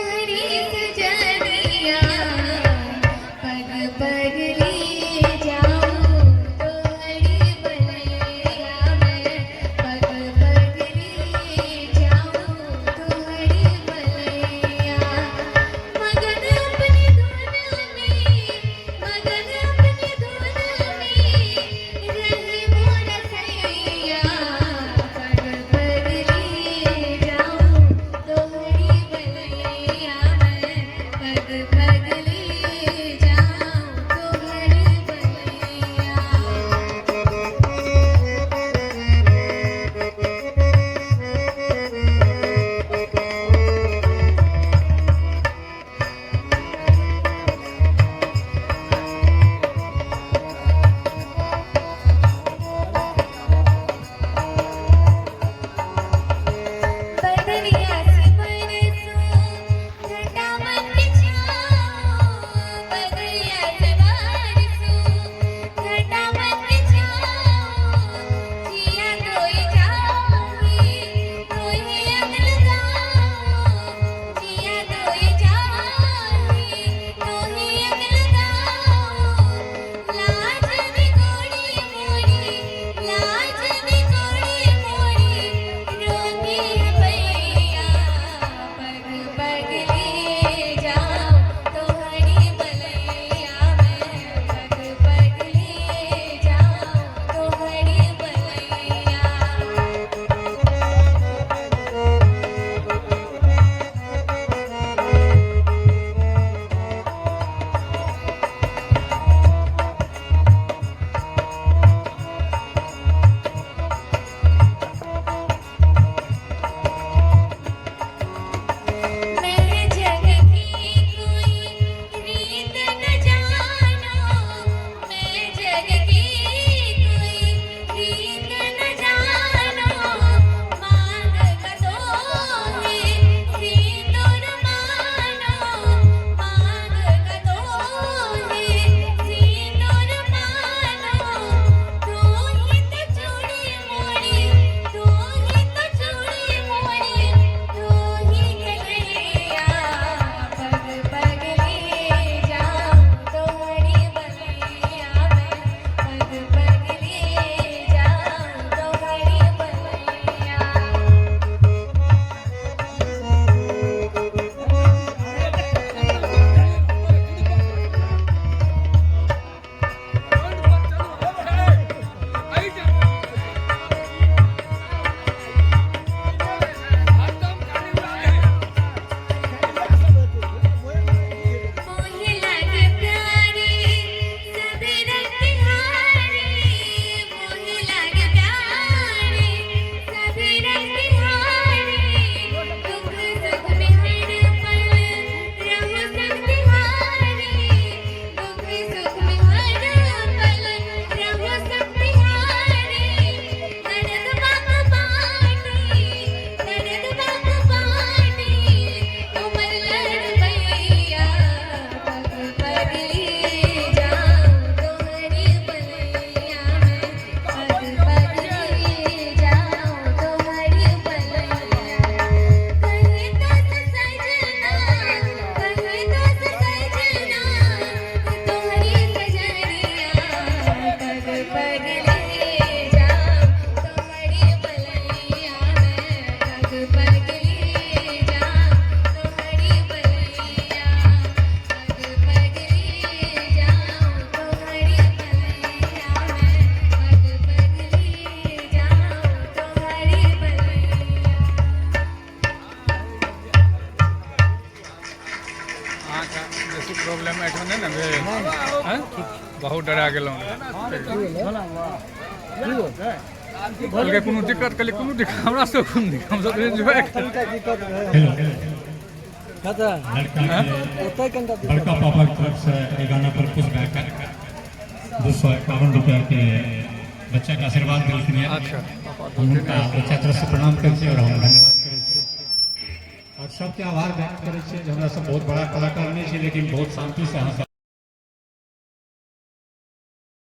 तोहरी सजनिया पग पग ले जाऊं तोहरी बलैया मैं पग पग ले जाऊं तोहरी बलैया मगन अपनी धुन में मगन अपनी धुन में रहे मोर सैया पग पग ले जाऊं तोहरी बलैया मैं पग पग ले जाऊं तोहरी बलैया। बदरिया से बरसो घटा मन छाओ बदरिया से बरसो घटा मन छाओ जिया तोई जाही तोही अग लगाओ जिया तोई जाही तोही अग लगाओ लाज बिगोड़ी मोरी लाज बिगोड़ी मोरी रोती है भैया पग पग ले जाओ तोहरी बलैया मैं पग पग ले जाओ तोहरी बलैया। मैं जग की कोई रीत न जानो मैं जग की कोई रीत न जानो मांग का तोहे सिंदूर मानो मांग का तोहे सिंदूर मानो तू ही तो चूड़ी मोरी तू ही तो चूड़ी मोरी तू ही कन्हैया पग पग ले जाओ तोहरी बलैया मैं पग पग ले जाओ तोहरी बलैया। मोहे लागे प्यारे सभी रंग तिहारे मोहे लागे प्यारे सभी रंग तिहारे दुख सुख में हर पल रहो संग तिहारे दुख सुख में हर पल रहो संग तिहारे दर्द बाप बाटी दर्द बाप बाटी उमर लड़बैया पग पग ले जाऊं तोहरी बलैया मैं पग पग ले जाऊं तोहरी बलैया कहीं तो सजना कहीं तो सजना तोहरी सजनिया पग पग ले जाऊं तोहरी बलैया मैं पग पग ले जाऊं तोहरी बलैया पग पग ले जाऊं तोहरी बलैया मैं पग पग ले जाऊं तोहरी बलैया। अहाँके बेसी प्रॉब्लम एहिठाम नहि ने भेल हँ? बहुत डरा गेलहुँ। कहलकै कोनो दिक्कत, कहलियै कोनो दिक्कत, हमरा सब कोनो दिक्कत, हमसब एन्जॉय। हेलो। कतऽ? लड़का के ओतऽ कनिटा दिक्कत। बड़का पापा के तरफ से ई गाना पर पुष्प गाकर 251 रुपया के बच्चा के आशीर्वाद दिलखिन है। हम हुनका बच्चा तरफ से प्रणाम करै छी और हम धन्यवाद करै छी और सबके आभार व्यक्त करै छियै जे हमरा सब बहुत बड़ा कलाकार नहि छी, लेकिन बहुत शांति से अहाँ सब